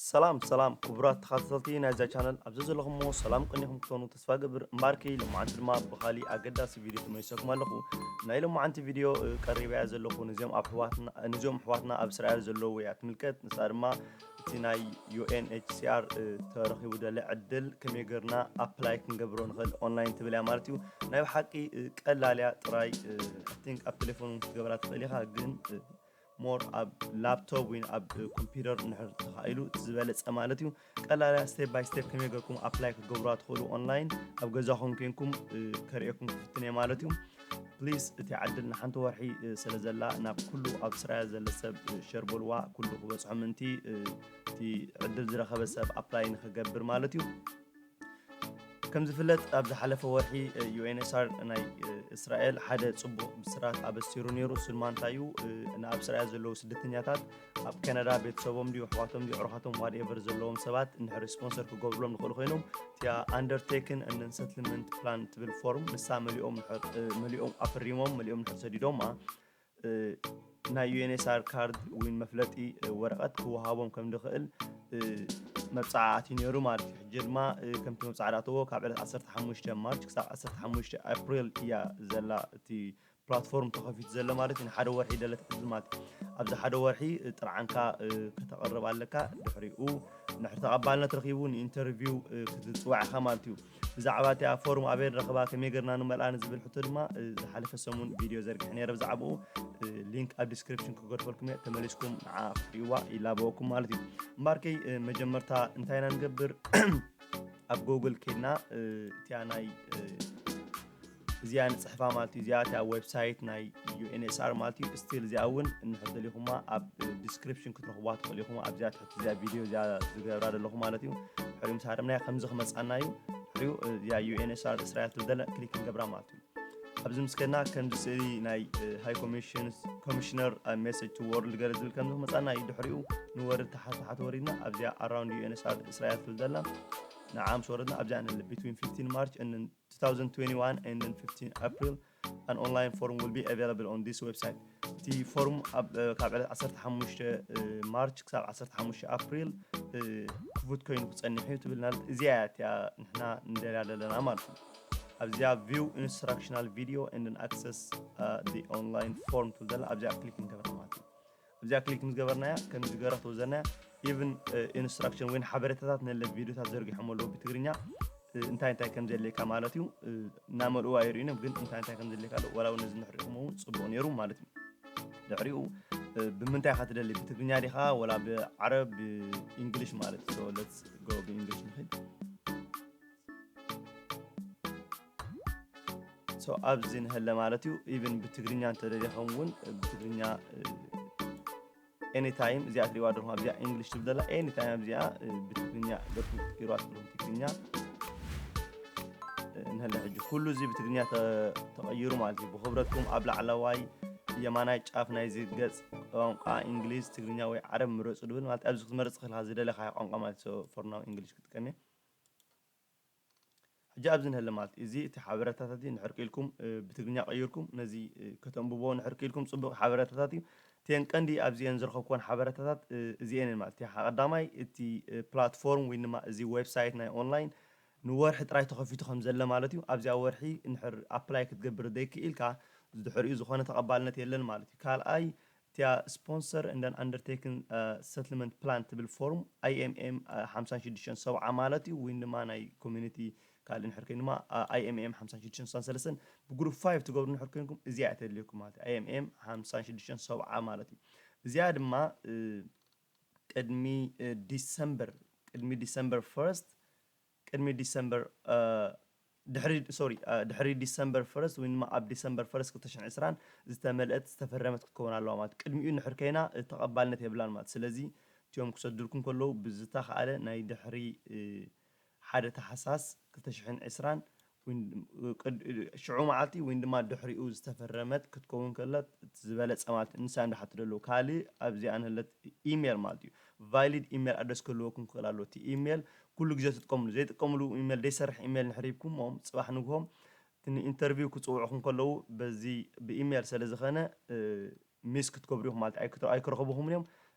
ሰላም ሰላም ክቡራት ተኸታተልቲ ናይዛ ቻነል፣ ኣብዚ ዘለኹሞ ሰላም ቅኒኹም ክትኮኑ ተስፋ ገብር። እምበኣርከይ ሎማዓንቲ ድማ ብኻሊእ ኣገዳሲ ቪድዮ ተመሊሰኩም ኣለኹ። ናይ ሎማዓንቲ ቪድዮ ቀሪበያ ዘለኹ ነዚኦም ኣሕዋትና ነዚኦም ኣሕዋትና ኣብ እስራኤል ዘለዉ እያ ትምልከት። ንሳ ድማ እቲ ናይ ዩ ኤን ኤች ሲ ኣር ተረኺቡ ዘሎ ዕድል ከመይ ጌርና ኣፕላይ ክንገብሮ ንኽእል ኦንላይን ትብል እያ ማለት እዩ። ናይ ብሓቂ ቀላል እያ። ጥራይ I think ኣብ ቴሌፎን ክትገብራ ትኽእል ኢኻ፣ ግን ሞር ኣብ ላፕቶፕ ወይ ኣብ ኮምፒውተር እንድሕር ተኻኢሉ እቲ ዝበለጸ ማለት እዩ። ቀላል እያ። ስቴፕ ባይ ስቴፕ ከመይ ጌርኩም ኣፕላይ ክትገብሩዋ ትኽእሉ ኦንላይን ኣብ ገዛኹም ኮንኩም ከርእየኩም ክፍትን እየ ማለት እዩ። ፕሊዝ እቲ ዕድል ንሓንቲ ወርሒ ስለ ዘላ ናብ ኩሉ ኣብ እስራኤል ዘለ ሰብ ሸር በልዋ፣ ኩሉ ክበጽሖ ምእንቲ እቲ ዕድል ዝረኸበ ሰብ ኣፕላይ ንኽገብር ማለት እዩ። ከም ዝፍለጥ ኣብ ዝሓለፈ ወርሒ ዩ ኤን ኤስ ኣር ናይ እስራኤል ሓደ ጽቡቕ ብስራት ኣበሲሩ ነይሩ። እሱ ድማ እንታይ እዩ? ንኣብ እስራኤል ዘለዉ ስደተኛታት ኣብ ካናዳ ቤተሰቦም ድዩ ኣሕዋቶም ድዩ ኣዕሩኻቶም ዋትኤቨር ዘለዎም ሰባት እንድሕር ስፖንሰር ክገብሩሎም ዝኽእሉ ኮይኖም እቲኣ ኣንደርቴክን and settlement plan ትብል ፎርም ንሳ መሊኦም እንድሕር መሊኦም ኣፈሪሞም መሊኦም እንድሕር ሰዲዶማ ናይ ዩ ኤን ኤስ ኣር ካርድ ወይ መፍለጢ ወረቐት ክወሃቦም ከም ዝኽእል መብጻዓ ኣትዩ ነይሩ ማለት እዩ። ሕጂ ድማ ከምቲ መብጻዓ ዝኣተዎ ካብ ዕለት ዓሰርተ ሓሙሽተ ማርች ክሳብ ዓሰርተ ሓሙሽተ ኣፕሪል እያ ዘላ እቲ ፕላትፎርም ተኸፊቱ ዘሎ ማለት እዩ። ንሓደ ወርሒ ደለት ዕድል ማለት እዩ። ኣብዚ ሓደ ወርሒ ጥርዓንካ ከተቕርብ ኣለካ። ድሕሪኡ ንድሕሪ ተቐባልነት ረኺቡ ንኢንተርቪው ክትጽዋዕ ኢኻ ማለት እዩ። ብዛዕባ እቲኣ ፎርም ኣበይ ንረኽባ፣ ከመይ ጌርና ንመልኣ ንዝብል ሕቶ ድማ ዝሓለፈ ሰሙን ቪድዮ ዘርጊሐ ነይረ ብዛዕባኡ። ሊንክ ኣብ ዲስክሪፕሽን ክገድፈልኩም እየ፣ ተመሊስኩም ንዓ ክትሪእዋ ይላበወኩም ማለት እዩ። እምበኣርከይ መጀመርታ እንታይ ኢና ንገብር? ኣብ ጎግል ከይድና እቲኣ ናይ እዚኣ ንጽሕፋ ማለት እዩ። እዚኣ እቲኣ ዌብሳይት ናይ ዩ ኤን ኤስ ኣር ማለት እዩ። ስቲል እዚኣ እውን እንድሕር ደሊኹማ ኣብ ዲስክሪፕሽን ክትረኽቡዋ ትኽእሉ ኢኹም። ኣብዚኣ ትሕቲ እዚኣ ቪድዮ እዚኣ ዝገብራ ዘለኹ ማለት እዩ። ድሕሪኡ ምስ ሃረምናያ ከምዚ ክመጻና እዩ። ድሕሪኡ እዚኣ ዩ ኤን ኤስ ኣር እስራኤል ትብል ዘላ ክሊክ ንገብራ ማለት እዩ። ኣብዚ ምስ ከድና ከምዚ ስእሊ ናይ ሃይ ኮሚሽነር ሜሴጅ ቱ ወርልድ ገለ ዝብል ከምዚ ክመጻና እዩ። ድሕሪኡ ንወርድ ታሕቲ ታሕቲ ወሪድና ኣብዚኣ ኣራውንድ ዩ ኤን ኤስ ኣር እስራኤል ትብል ዘላ ንዓ ምስ ወረድና ኣብዚኣ ንህሉ between fifteen March and two thousand twenty-one and then fifteen April, an online form will be available on this website. እቲ ፎርም ኣብ ካብ ዕለት ዓሰርተ ሓሙሽተ ማርች ክሳብ ዓሰርተ ሓሙሽተ ኣፕሪል ክፉት ኮይኑ ክጸንሕ እዩ ትብል። እዚኣ እያ እቲኣ ንሕና ንደልያ ዘለና ማለት እዩ። ኣብዚኣ view instructional video and then access the online form ትብል ዘላ ኣብዚኣ ክሊክ ንገብራ ማለት እዩ። ኣብዚኣ ክሊክ ምስ ገበርናያ ከምዚ ገረ ክትወዘና ኢቭን ኢንስትራክሽን ወይ ሓበሬታታት ነለ ቪዲዮታት ዘርጊሖም ኣለዉ ብትግርኛ እንታይ እንታይ ከም ዘድልየካ ማለት እዩ። እናመልእዋ ይርእዩን እዮም ግን እንታይ እንታይ ከም ዘድልየካ ኣሎ ወላ እውን እዚ ንሕሪኹም እውን ፅቡቕ ነይሩ ማለት እዩ። ድሕሪኡ ብምንታይ ኢኻ ትደሊ ብትግርኛ ዲኻ ወላ ብዓረብ ብእንግሊሽ ማለት እዩ። So let's go ብእንግሊሽ ንኽድ። So ኣብዚ ንሀለ ማለት እዩ። ኢቭን ብትግርኛ እንተደሊኹም እውን ብትግርኛ ኤኒታይም እዚኣ ትሪእዋ ደኹም ኣብዚኣ ኢንግሊሽ ትብል ዘላ ኤኒታይም ኣብዚኣ ብትግርኛ ደርኩ ትሪእዋ ትብሉም ትግርኛ ንሀለ ሕጂ ኩሉ እዚ ብትግርኛ ተቐይሩ ማለት እዩ። ብክብረትኩም ኣብ ላዕለዋይ የማናይ ጫፍ ናይዚ ገጽ ቋንቋ እንግሊዝ ትግርኛ ወይ ዓረብ ምረጹ ድብል ማለት ኣብዚ ክትመርጽ ክልካ ዝደለካ ቋንቋ ማለት for now እንግሊሽ ክጥቀም እየ። ሕጂ ኣብዚ ንሀለ ማለት እዚ እቲ ሓበረታታት ንሕር ክኢልኩም ብትግርኛ ቀይርኩም ነዚ ከተንብቦ ንሕር ክኢልኩም ጽቡቕ ሓበረታታት እዩ። እተን ቀንዲ ኣብዚአን ዝረኸብኩወን ሓበረታታት እዚአን ማለት እዩ። ቀዳማይ እቲ ፕላትፎርም ወይ ድማ እዚ ዌብሳይት ናይ ኦንላይን ንወርሒ ጥራይ ተኸፊቱ ከም ዘለ ማለት እዩ። ኣብዚኣ ወርሒ ንሕር ኣፕላይ ክትገብር ዘይክኢልካ ዝድሕሪኡ ዝኾነ ተቐባልነት የለን ማለት እዩ። ካልኣይ እቲያ ስፖንሰር እንደን ኣንደርቴክን ሰትልመንት ፕላን ትብል ፎርም ኣይኤምኤም ሓምሳን ሽዱሽተን ሰብዓ ማለት እዩ። ወይ ድማ ናይ ኮሚኒቲ ካልእ ንሕር ኮይኑ ድማ ኣይኤምኤም ሓምሳን ሽዱሽተን ስሳን ሰለስተን ብግሩፕ ፋይቭ ትገብሩ ንሕር ኮይንኩም እዚኣ እያ ተድልየኩም ማለት እዩ። ኣይኤምኤም ሓምሳን ሽዱሽተን ሰብዓ ማለት እዩ። እዚኣ ድማ ቅድሚ ዲሰምበር ቅድሚ ዲሰምበር ፈርስት ቅድሚ ዲሰምበር ድሕሪ ሶሪ ድሕሪ ዲሰምበር ፈርስት ወይ ድማ ኣብ ዲሰምበር ፈርስት ክልተ ሽሕን ዕስራን ዝተመልአት ዝተፈረመት ክትከውን ኣለዋ ማለት ቅድሚኡ ንሕር ከይና ተቐባልነት የብላን ማለት። ስለዚ እቲኦም ክሰዱልኩም ከለዉ ብዝተኻእለ ናይ ድሕሪ ሓደ ታሕሳስ ክልተ ሽሕን ዕስራን ሽዑ መዓልቲ ወይ ድማ ድሕሪኡ ዝተፈረመት ክትከውን ከላ ዝበለጸ ማለት ንሳ እንዳሓትደለዉ ካልእ ኣብዚኣ ንህለት ኢሜል ማለት እዩ። ቫሊድ ኢሜል ኣድረስ ክህልወኩም ክኽእል ኣለዎ። እቲ ኢሜል ኩሉ ግዜ ትጥቀምሉ ዘይጥቀምሉ ኢሜል ዘይሰርሕ ኢሜል ንሕሪብኩም ሞ ጽባሕ ንግሆም ንኢንተርቪው ክጽውዑኹም ከለዉ በዚ ብኢሜል ስለ ዝኸነ ሚስ ክትገብሩ ኢኹም ማለት ኣይክረኸብኹምን እዮም።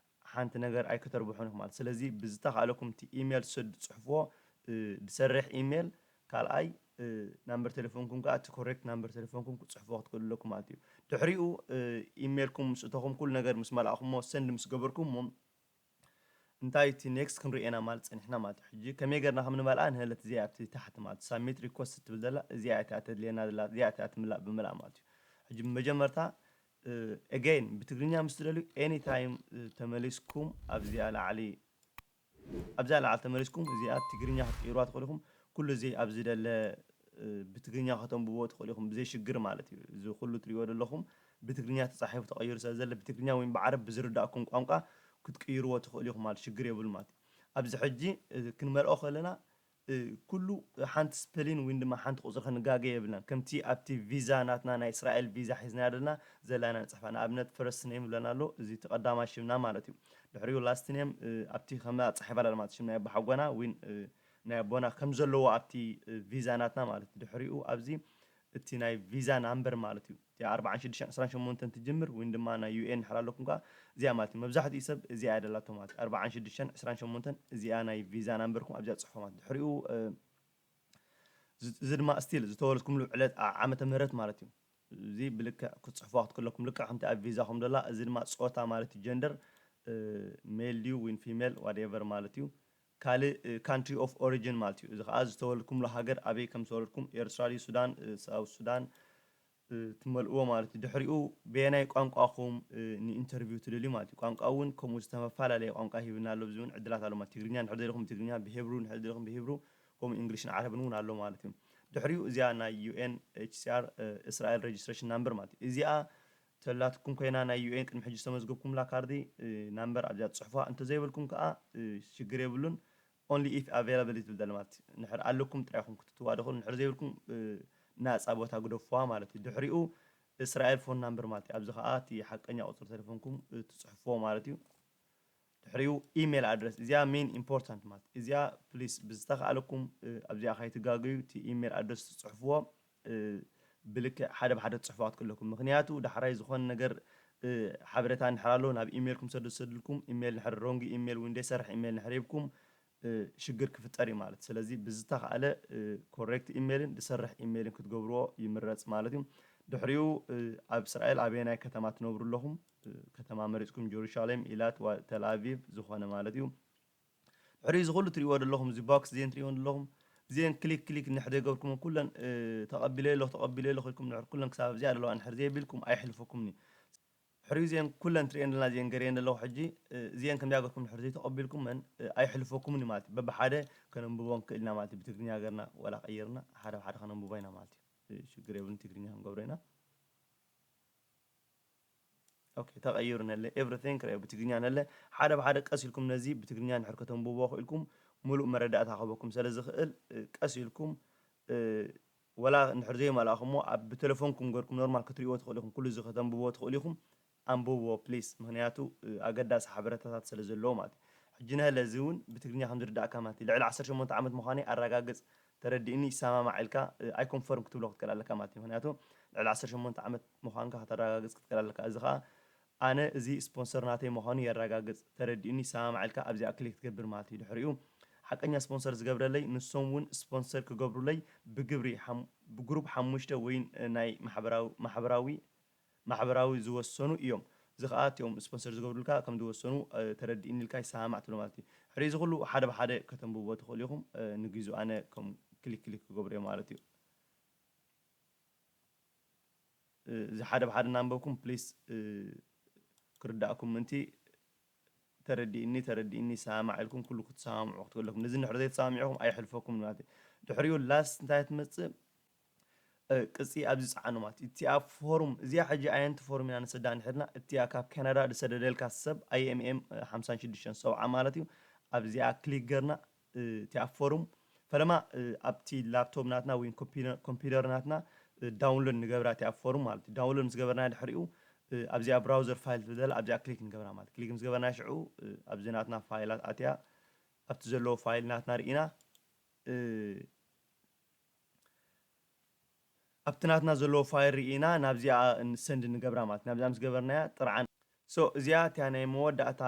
ሓንቲ ነገር ኣይክተርብሑን ኢኹም ማለት። ስለዚ ብዝተኻእለኩም እቲ ኢሜል ስድ ጽሕፍዎ፣ እ፣ ዝሰርሕ ኢሜል፣ ካልኣይ፣ እ፣ ናምበር ቴሌፎንኩም ከኣ እቲ ኮሬክት ናምበር ቴሌፎንኩም ክትጽሕፍዎ ክትክእሉ ኣለኩም ማለት እዩ። ድሕሪኡ፣ እ፣ ኢሜልኩም ምስ እተኹም ኩሉ ነገር ምስ መላእኩሞ፣ ሰንድ ምስ ገበርኩሞ፣ እንታይ እቲ ኔክስት ክንሪኤና ማለት ጸኒሕና ማለት እዩ። ሕጂ ከመይ ጌርና ከም ንመልኣ ንህለት እዚኣ ኣብቲ ታሕቲ ማለት ሳሚት ሪኮስት ትብል ዘላ እዚኣ እያ ተድልየና ዘላ፣ እዚኣ እያ ትምላእ ብምልኣ ማለት እዩ። ሕጂ ብመጀመርታ፣ እ፣ ኤገይን ብትግርኛ ምስ ትደልዩ ኤኒ ታይም፣ እ፣ ተመሊስኩም ኣብዚኣ ላዕሊ ኣብዛ ላዕሊ ተመሊስኩም እዚኣ ትግርኛ ክትቅይሩዋ ትኽእሉ ኢኹም። ኩሉ እዚ ኣብዚ ደለ፣ እ፣ ብትግርኛ ከተንብብዎ ትኽእሉ ኢኹም ብዘይ ሽግር ማለት እዩ። እዚ ኩሉ ትሪእዎ ዘለኹም ብትግርኛ ተጻሒፉ ተቐይሩ ስለ ዘለ ብትግርኛ ወይም ብዓረብ ብዝርዳእኩም ቋንቋ ክትቅይርዎ ትኽእሉ ኢኹም ማለት ሽግር የብሉ ማለት እዩ። ኣብዚ ሕጂ፣ እ፣ ክንመልኦ ከለና፣ እ፣ ኩሉ ሓንቲ ስፐሊን ወይም ድማ ሓንቲ ቁጽሪ ክንጋገ የብልናን። ከምቲ ኣብቲ ቪዛ ናትና ናይ እስራኤል ቪዛ ሒዝና ዘለና ዘላና ንጽሕፋ። ንኣብነት ፈርስት ኔም ብለና ኣሎ፣ እዚ እቲ ቀዳማይ ሽምና ማለት እዩ። ድሕሪኡ ላስት ኔም፣ እ፣ ኣብቲ ከም ኣጻሒፋ ኣላ ማለት ሽም ናይ ኣቦሓጎና ወይን፣ እ፣ ናይ ኣቦና ከም ዘለዎ ኣብቲ፣ እ፣ ቪዛ ናትና ማለት እዩ። ድሕሪኡ ኣብዚ እቲ ናይ ቪዛ ናምበር ማለት እዩ። እቲኣ ኣርባዓን ሽዱሽተን ዕስራን ሸሞንተን ትጅምር ወይን ድማ ናይ ዩ ኤን እንድሕር ኣለኩም ከኣ እዚኣ ማለት እዩ። መብዛሕትኡ ሰብ እዚኣ እያ ደላቶ ማለት እዩ። ኣርባዓን ሽዱሽተን ዕስራን ሸሞንተን እዚኣ ናይ ቪዛ ናምበርኩም ኣብዚኣ ጽሕፎ ማለት እዩ። ድሕሪኡ፣ እ፣ እዚ፣ እዚ ድማ ስቲል ዝተወለድኩምሉ ዕለት ዓ-፣ ዓመተ ምህረት ማለት እዩ። እዚ ብልክዕ ክትጽሕፉዋ ክትክእለኩም ልክዕ ከምቲ ኣብ ቪዛኹም ደላ፣ እዚ ድማ ጾታ ማለት እዩ፣ ጀንደር፣ እ፣ ሜል ድዩ ወይን ፊሜል ዋትኤቨር ማለት እዩ። ካልእ፣ እ፣ ካንትሪ ኦፍ ኦሪጅን ማለት እዩ። እዚ ከኣ ዝተወለድኩምሉ ሃገር ኣበይ ከም ዝተወለድኩም፣ ኤርትራ ድዩ፣ ሱዳን፣ እ፣ ሳውት ሱዳን፣ እ፣ ትመልእዎ ማለት እዩ። ድሕሪኡ በየናይ ቋንቋኹም፣ እ፣ ንኢንተርቪው ትደልዩ ማለት እዩ። ቋንቋ እውን ከምኡ ዝተፈላለየ ቋንቋ ሂብና ኣሎ። እዚ እውን ዕድላት ኣሎ ማለት ትግርኛ እንድሕር ደሊኹም ብትግርኛ፣ ብሄብሩ እንድሕር ደሊኹም ብሄብሩ፣ ከምኡ እንግሊሽን ዓረብን እውን ኣሎ ማለት እዩ። ድሕሪኡ እዚኣ ናይ ዩ ኤን ኤች ሲ ኣር፣ እ፣ እስራኤል ሬጅስትሬሽን ናምበር ማለት እዩ። እዚኣ ተላትኩም ኮይና ናይ ዩ ኤን ቅድሚ ሕጂ ዝተመዝገብኩምላ ካርዲ፣ እ፣ ናምበር ኣብዚኣ ትጽሕፉዋ። እንተዘይበልኩም ከኣ፣ እ፣ ሽግር የብሉን። ኦንሊ ኢፍ ኣቬይላብል እዩ ትብል ዘላ ማለት እዩ። እንድሕር ኣለኩም ጥራይ ኢኹም ክትትዋ ትኽእሉ፣ እንድሕር ዘይብልኩም፣ እ፣ ናጻ ቦታ ግደፍዋ ማለት እዩ። ድሕሪኡ እስራኤል ፎን ናምበር ማለት እዩ። ኣብዚ ከኣ እቲ ሓቀኛ ቁጽሪ ቴሌፎንኩም፣ እ፣ ትጽሕፍዎ ማለት እዩ። ድሕሪኡ ኢሜል ኣድረስ፣ እዚኣ ሜን ኢምፖርታንት ማለት እዩ። እዚኣ ፕሊስ ብዝተኻእለኩም፣ እ፣ ኣብዚኣ ከይትጋገዩ እቲ ኢሜል ኣድረስ ትጽሕፍዎ፣ እ፣ ብልክዕ ሓደ ብሓደ ትጽሕፍዋ ክትክእሉ ኣለኩም። ምኽንያቱ ዳሕራይ ዝኾነ ነገር፣ እ፣ ሓበሬታ እንድሕር ኣሎ ናብ ኢሜልኩም ሰዱ ዝሰድልኩም፣ ኢሜል እንድሕር ሮንግ ኢሜል ወይ ዘይሰርሕ ኢሜል እንድሕር ሂብኩም፣ እ፣ ሽግር ክፍጠር እዩ ማለት። ስለዚ ብዝተኻእለ፣ እ፣ ኮሬክት ኢሜልን ዝሰርሕ ኢሜልን ክትገብርዎ ይምረጽ ማለት እዩ። ድሕሪኡ፣ እ፣ ኣብ እስራኤል ኣበየናይ ከተማ ትነብሩ ኣለኹም? እ፣ ከተማ መሪጽኩም ጀሩሳሌም፣ ኢላት፣ ዋ-፣ ተል ኣቪቭ ዝኾነ ማለት እዩ። ድሕሪኡ እዚ ኩሉ ትሪእዎ ዘለኹም፣ እዚ ቦክስ እዚኤን ትሪእዎ ዘለኹም፣ እዚኤን ክሊክ ክሊክ እንድሕር ዘይገብርኩም ኩለን፣ እ፣ ተቐቢለ ኣለኹ፣ ተቐቢለ ኣለኹ ኢልኩም እንድሕር ኩለን ክሳብ ኣብዚኣ ዘለዋ እንድሕር ዘይቢልኩም ኣይሕልፈኩምን እዩ። ድሕሪኡ እዚኤን ኩለን ትሪኤን ዘለና እዚኤን ገሪኤን ዘለኹ ሕጂ፣ እ፣ እዚኤን ከምዚኣ ገርኩም እንድሕር ዘይተቐቢልኩመን፣ እ፣ ኣይሕልፈኩምን እዩ ማለት እዩ። በብሓደ ከነንብቦ ንክእል ኢና ማለት እዩ። ብትግርኛ ገርና ዋላ ቀይርና ሓደ ብሓደ ከነንብቦ ኢና ማለት እዩ። እ፣ ሽግር የብሉን፣ ትግርኛ ክንገብሮ ኢና። ኦኬ፣ ተቐይሩ ነለ፣ ኤቭሪቲንግ ክረዮ ብትግርኛ ነለ። ሓደ ብሓደ ቀስ ኢልኩም ነዚ ብትግርኛ እንድሕር ከተንብቦ ክኢልኩም ሙሉእ መረዳእታ ክህበኩም ስለ ዝኽእል፣ እ፣ ቀስ ኢልኩም፣ እ፣ ወላ እንድሕር ዘይመልኣኹሞ ኣብ ብቴሌፎንኩም ገርኩም ኖርማል ክትሪእዎ ትኽእሉ ኢኹም። ኩሉ እዚ ከተንብብዎ ትኽእሉ ኢኹም። ኣንብብዎ ፕሊስ፣ ምኽንያቱ፣ እ፣ ኣገዳሲ ሓበሬታታት ስለ ዘለዎ ማለት እዩ። ሕጂ ነለ እዚ እውን ብትግርኛ ከም ዝርዳእካ ማለት እዩ። ልዕሊ ዓሰርተ ሸሞንተ ዓመት ምዃነይ ኣረጋግጽ፣ ተረዲእኒ፣ ይሰማማዕ ኢልካ፣ እ፣ ኣይ ኮንፈርም ክትብሎ ክትክእል ኣለካ ማለት እዩ። ምኽንያቱ ልዕሊ ዓሰርተ ሸሞንተ ዓመት ምዃንካ ከተረጋግጽ ክትክእል ኣለካ። እዚ ኸኣ ኣነ እዚ ስፖንሰር ናተይ ምዃኑ የረጋግጽ፣ ተረዲእኒ፣ ይሰማማዕ ኢልካ ኣብዚኣ ክሊክ ትገብር ማለት እዩ። ድሕሪኡ ሓቀኛ ስፖንሰር ዝገብረለይ ንሶም እውን ስፖንሰር ክገብሩለይ ብግብሪ ሓም-፣ ብግሩፕ ሓሙሽተ ወይን፣ እ፣ ናይ ማሕበራዊ፣ ማሕበራዊ፣ ማሕበራዊ ዝወሰኑ እዮም። እዚ ኸኣ እቲኦም ስፖንሰር ዝገብሩልካ ከም ዝወሰኑ፣ እ፣ ተረዲእኒ ኢልካ ይሰማማዕ ትብሎ ማለት እዩ። ድሕሪ እዚ ኩሉ ሓደ ብሓደ ከተንብብዎ ትኽእሉ ኢኹም። እ፣ ንግዜኡ ኣነ ከም ክሊክ ክሊክ ክገብሮ እየ ማለት እዩ። እ፣ እዚ ሓደ ብሓደ እናንበብኩም ፕሊስ፣ እ፣ ክርዳእኩም ምእንቲ ተረዲእኒ፣ ተረዲእኒ፣ ይሰማማዕ ኢልኩም ኩሉ ክትሰማምዑ ክትክእሉ ኣለኩም። ነዚ እንድሕር ዘይተሰማሚዕኩም ኣይሕልፈኩምን ማለት እዩ። ድሕሪኡ ላስት እንታይ ትመጽእ? እ፣ ቅጺ ኣብዚ ጸዓኑ ማለት እዩ። እቲኣ ፎርም፣ እዚኣ ሕጂ ኣየንቲ ፎርም ኢና ንሰዳ እንድሕርና፣ እቲኣ ካብ ካናዳ ዝሰደደልካ ሰብ ኣይ ኤም ኤም፣ እ፣ ሓምሳን ሽዱሽተን ሰብዓ ማለት እዩ። ኣብዚኣ ክሊክ ገርና፣ እ፣ እቲኣ ፎርም ፈለማ፣ እ፣ ኣብቲ ላፕቶፕ ናትና ወይ ኮምፒነ-፣ ኮምፒውተር ናትና፣ እ፣ ዳውንሎድ ንገብራ እቲኣ ፎርም ማለት እዩ። ዳውንሎድ ምስ ገበርና ድሕሪኡ፣ እ፣ ኣብዚኣ ብራውዘር ፋይል ትብል ዘላ ኣብዚኣ ክሊክ ንገብራ ማለት እዩ። ክሊክ ምስ ገበርና ሽዑ፣ እ፣ ኣብዚ ናትና ፋይላት ኣትያ ኣብቲ ዘለዎ ፋይል ናትና ርኢና፣ እ፣ ኣብቲ ናትና ዘለዎ ፋይል ርኢና ናብዚኣ ሰንድ ንገብራ ማለት እዩ። ናብዚኣ ምስ ገበርናያ ጥርዓን So እዚኣ እቲያ ናይ መወዳእታ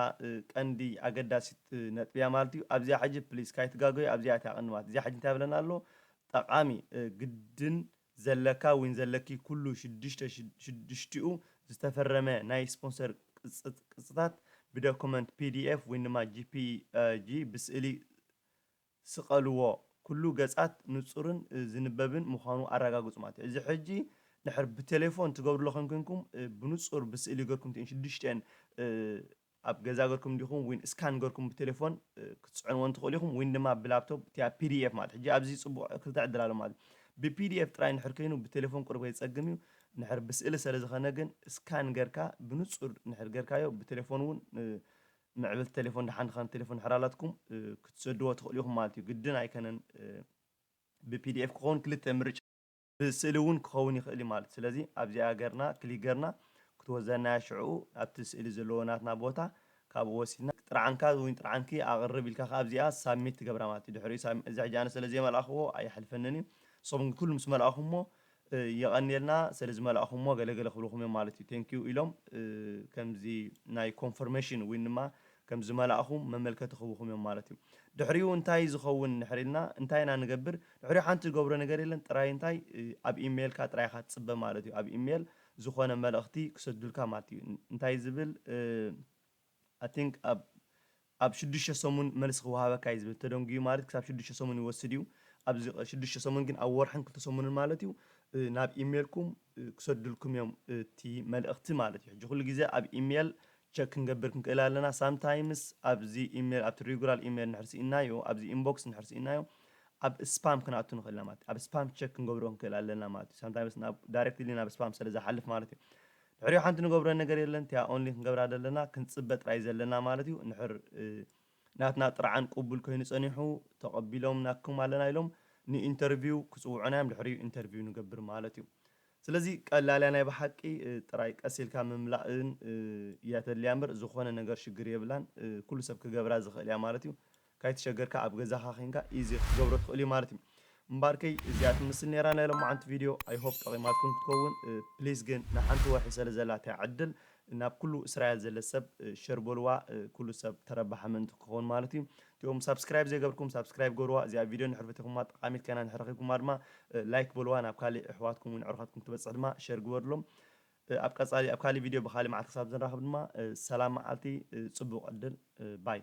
ቀንዲ ኣገዳሲት ነጥቢ እያ ማለት እዩ። ኣብዚኣ ሕጂ ፕሊስ ካይትጋገዩ ኣብዚኣ እቲያ ቀንዲ ማለት እዚኣ ሕጂ እንታይ ብለና ኣሎ? ጠቓሚ ግድን ዘለካ ወይን ዘለኪ ኩሉ ሽዱሽተ ሽዱሽቲኡ ዝተፈረመ ናይ ስፖንሰር ቅጽታት ብዶኩመንት ፒዲኤፍ ወይን ድማ ጂፒጂ ብስእሊ ስቐልዎ። ኩሉ ገጻት ንጹርን ዝንበብን ምዃኑ ኣረጋግጹ ማለት እዩ። እዚ ሕጂ ንድሕር ብቴሌፎን ትገብርሎ ከም ኮንኩም ብንጹር ብስእሊ ገርኩም እቲን ሽዱሽተን ኣብ ገዛ ገርኩም ዲኹም ዊን ስካን ገርኩም ብቴሌፎን ክትጽዕንዎ እንትኽእሉ ኢኹም ዊን ድማ ብላፕቶፕ እቲኣ ፒዲኤፍ ማለት ሕጂ ኣብዚ ጽቡቕ ክልተ ዕድል ኣሎ ማለት እዩ። ብፒዲኤፍ ጥራይ ንድሕር ኮይኑ ብቴሌፎን ቁሩብ ከይጸግም እዩ። ንድሕር ብስእሊ ስለ ዝኾነ ግን ስካን ገርካ ብንጹር ንድሕር ገርካዮ ብቴሌፎን እውን ምዕብል ቴሌፎን ደሓን ዝኾነ ቴሌፎን ድሕር ኣላትኩም ክትሰድዎ ትኽእሉ ኢኹም ማለት እዩ። ግድን ኣይከነን ብፒዲኤፍ ክኸውን ክልተ ምርጫ ብስእሊ እውን ክኸውን ይኽእል እዩ ማለት እዩ። ስለዚ ኣብዚኣ ገርና ክሊክ ገርና ክትወዘናያ ሽዕኡ ኣብቲ ስእሊ ዘለዎ ናትና ቦታ ካብኡ ወሲድና ጥርዓንካ ወይ ጥርዓንኪ ኣቕርብ ኢልካ ከ ኣብዚኣ ሳሚት ትገብራ ማለት እዩ። ድሕሪኡ ሳሚ- እዚ ሕጂ ኣነ ስለ ዘይመልኣኽዎ ኣይሓልፈንን እዩ። ንስኹም ግን ኩሉ ምስ መልኣኹሞ የቐንየልና ስለ ዝመልኣኹሞ ገለገለ ክብልኹም እዮም ማለት እዩ። ቴንኪዩ ኢሎም ከምዚ ናይ ኮንፈርሜሽን ወይ ድማ ከም ዝመላእኹም መመልከቲ ክህቡኹም እዮም ማለት እዩ። ድሕሪኡ እንታይ ዝኸውን ንሕር ኢልና እንታይ ኢና ንገብር? ድሕሪኡ ሓንቲ ዝገብሮ ነገር የለን። ጥራይ እንታይ ኣብ ኢሜይልካ ጥራይ ኢኻ ትጽበ ማለት እዩ። ኣብ ኢሜይል ዝኾነ መልእኽቲ ክሰዱልካ ማለት እዩ። እንታይ ዝብል ኣቲንክ ኣብ ኣብ ሽዱሽተ ሰሙን መልሲ ክወሃበካ እዩ ዝብል ተደንጉዩ ማለት ክሳብ ሽዱሽተ ሰሙን ይወስድ እዩ። ኣብዚ ሽዱሽተ ሰሙን ግን ኣብ ወርሕን ክልተ ሰሙንን ማለት እዩ ናብ ኢሜይልኩም ክሰዱልኩም እዮም እቲ መልእኽቲ ማለት እዩ። ሕጂ ኩሉ ግዜ ኣብ ኢሜይል ቸክ ክንገብር ክንክእል ኣለና። ሳምታይምስ ኣብዚ ኢሜይል ኣብቲ ሪጉላር ኢሜይል ንሕር ስኢናዮ ኣብዚ ኢንቦክስ ንሕር ስኢናዮ ኣብ ስፓም ክንኣቱ ንኽእል ኢና ማለት ኣብ ስፓም ቸክ ክንገብሮ ክንክእል ኣለና ማለት እዩ። ሳምታይምስ ናብ ዳይሬክትሊ ናብ ስፓም ስለ ዝሓልፍ ማለት እዩ። ድሕሪኡ ሓንቲ ንገብሮ ነገር የለን። እቲኣ ኦንሊ ክንገብራ ዘለና ክንጽበ ጥራይ ዘለና ማለት እዩ። ንሕር ናትና ጥርዓን ቅቡል ኮይኑ ጸኒሑ ተቐቢሎም ናኩም ኣለና ኢሎም ንኢንተርቪው ክጽውዑና እዮም። ድሕሪኡ ኢንተርቪው ንገብር ማለት እዩ። ስለዚ ቀላል እያ ናይ ብሓቂ ጥራይ ቀስ ኢልካ ምምላእን እያ ተድልያ እምበር ዝኾነ ነገር ሽግር የብላን። ኩሉ ሰብ ክገብራ ዝኽእል እያ ማለት እዩ። ካይተሸገርካ ኣብ ገዛኻ ኬንካ ኢዚ ክትገብሮ ትኽእል እዩ ማለት እዩ። እምበኣርከይ እዚኣ ትምስል ነይራ ናይ ሎማዓንቲ ቪድዮ። I hope ጠቒማትኩም ክትከውን። ፕሊዝ ግን ንሓንቲ ወርሒ ስለ ዘላ እታ ዕድል ናብ ኩሉ እስራኤል ዘለ ሰብ ሸር በልዋ። ኩሉ ሰብ ተረባሓ ምእንቲ ክኸውን ማለት እዩ። እቲኦም ሳብስክራይብ ዘይገብርኩም ሳብስክራይብ ገብርዋ። እዚኣ ቪድዮ ንሕር ፈቲኹማ ጠቓሚት ከና ንሕር ረኺብኩማ ድማ ላይክ በልዋ። ናብ ካሊእ ኣሕዋትኩም እውን ኣዕሩኻትኩም ትበጽሕ ድማ ሸር ግበርሎም። ኣብ ቀጻሊ ኣብ ካሊእ ቪድዮ ብካሊእ መዓልቲ ክሳብ ዝንራኸብ ድማ ሰላም መዓልቲ፣ ጽቡቕ ዕድል። ባይ።